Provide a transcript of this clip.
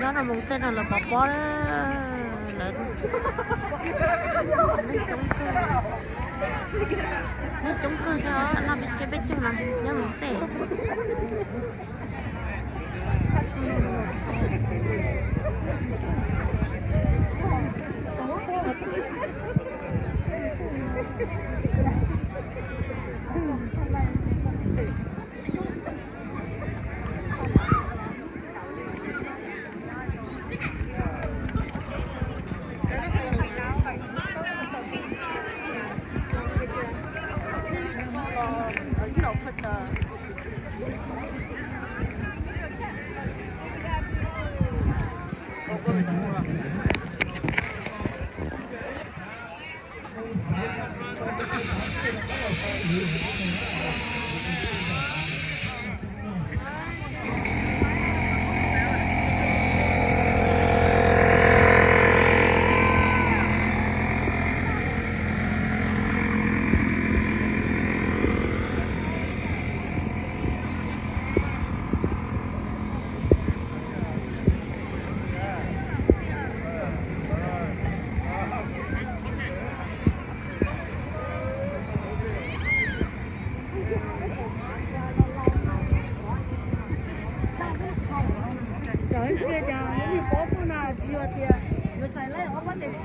Nyob rau Moos Xej no lawv pov pob lawm. Neeg coob kawg, neeg coob kawg, noj peb caug peb caug no nyob Moos Xej. Cov ntsia cov ib pob tuaj na tsis yog tias yuav txais laib ob pob tes.